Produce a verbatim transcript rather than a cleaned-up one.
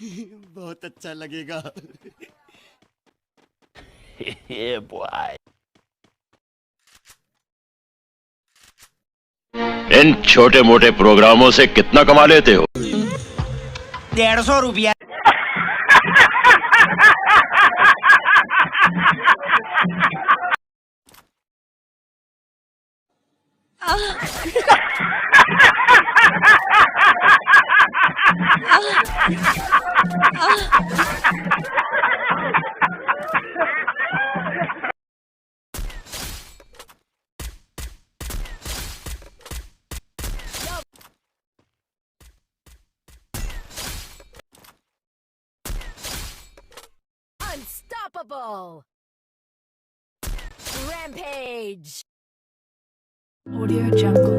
बहुत अच्छा लगेगा। ये बॉय। इन छोटे मोटे प्रोग्रामों से कितना कमा लेते हो? डेढ़ सौ रुपया। Unstoppable! Rampage! Audio Jungle.